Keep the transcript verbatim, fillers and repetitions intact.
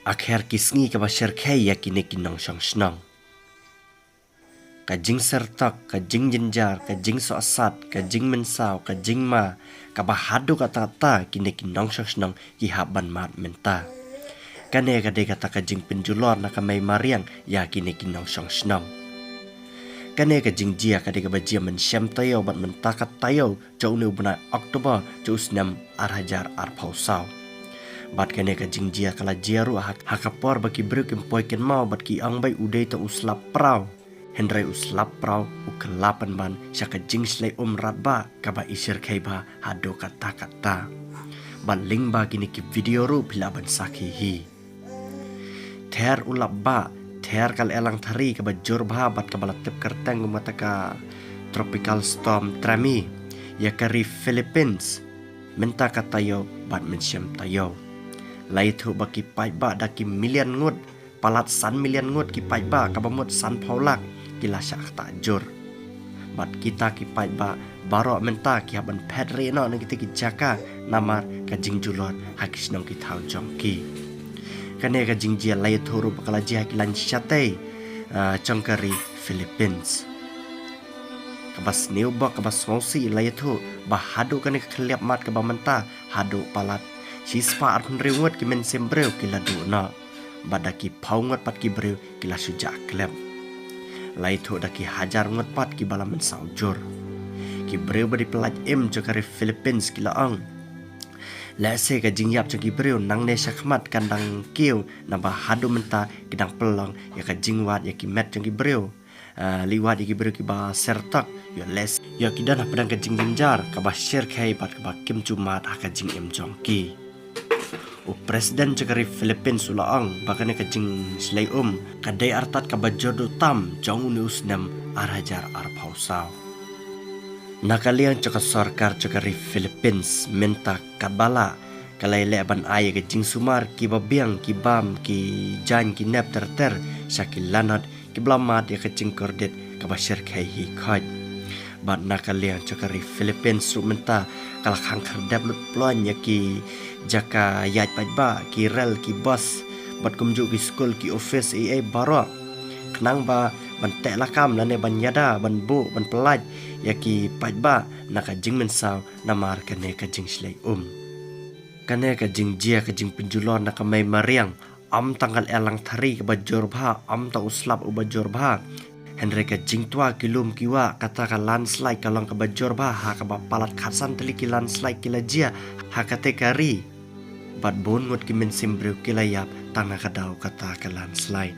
Akher ki sngi kaba syrkhei ïa kine ki nongshong shnong. Ka jingsertok, ka jingjynjar, ka jingsohsat, ka jingmynsaw, ka jingma, kaba haduh katta katta kine ki nongshong shnong ki hap ban mad mynta. Kane ka dei kata ka jingpynjulor na ka mei mariang ïa kine ki nongshong shnong. Kane ka jingjia ka dei kaba jia mynshem taïew bad mynta ka taïew jong une u bnai October jong u snem ar hajar arphew saw. Bad kane ka jingjia ka la jia ruh ha, ha ka por ba ki briew kim poi kynmaw bad ki ong ba u dei tang u slap praw. Hynrei u slap praw u kylla pynban sha ka jingshlei um radbah kaba i syrkhei bha haduh katta katta. Bad lyngba kine ki video ruh phi lah ban sakhi hi. Ther u lap bah, ther ka leh langthari kaba jur bha bad kaba la tip kyrteng kum kata ka Tropical Storm Trami ïa ka ri Philippines. Mynta ka taïew bad mynshem taïew. La ïathuh ba ki paidbah da ki million ngut, palat san million ngut ki paidbah, kaba mut sanphew lak, ki la shah ktah jur. Bad kita ki paidbah baroh mynta ki hap ban phet rieh noh na kita ki jaka namar ka jingjulor ha ki shnong ki thaw jong ki. Kane ka jingjia la ïathuh ruh ba ka la jia ha ki lain shatei, ah, jong ka ri Philippines. Kaba sniew bok kaba sngewsih la ïathuh ba haduh kane ka khlieh mad kaba mynta haduh palat shispah arphew hynriew ngut ki mynsiem briew ki la duh noh. Bad da ki phew ngut pat ki briew ki la shu jah klep. La ïathuh da ki hajar ngut pat kiba la mynsaw jur. Ki briew ba dei pyllait im jong ka ri Philippines ki la ong, lehse ka jingïap jong ki briew nangne shakhmat kan dang kiew naba haduh mynta ki dang pynlong ïa ka jingwad ïa ki met jong ki briew. Ah, leit wad ïa ki briew kiba sertok, ïoh lehse ïoh ki don hapdeng ka jingjynjar kaba syrkhei bad kaba kim ju mad ha ka jingim jong ki. U President jong ka ri Philippines u la ong ba kane ka jingshlei um ka dei artat kaba jur duh tam jong une u snem ar hajar arphew saw. Na ka liang jong ka sorkar jong ka ri Philippines mynta katba lah ka la ïaleh ban ai ïa ka jingsumar kiba biang, ki bam, ki jaiñ, ki nep ter ter sha ki lanot kiba la mad ïa ka jingkordit kaba syrkhei hi khoit. Bad na ka liang jong ka ri Philippines ruh mynta ka la khang khyrdep lut ploiñ ïa ki jaka ïaid paidbah, ki rel, ki bus, bad kumjuh ki skul, ki office ei ei baroh. Khnang ba ban teh lakam lane ban ïada, ban buh, ban pyllait ïa ki paidbah na ka jingmynsaw namar kane ka jingshlei um. Kane ka jingjia ka jingpynjulor na ka mei mariang, ym tang ka leh langthari kaba jur bha, ym tang u slap uba jur bha. Hynrei ka jingtwa ki lum ki wah, kata ka landslide ka long kaba jur bha, ha kaba palat khatsan tylli ki landslide ki la jia ha kata ka ri. Bad bun ngut ki mynsiem briew ki la ïap tang na ka daw kata ka landslide.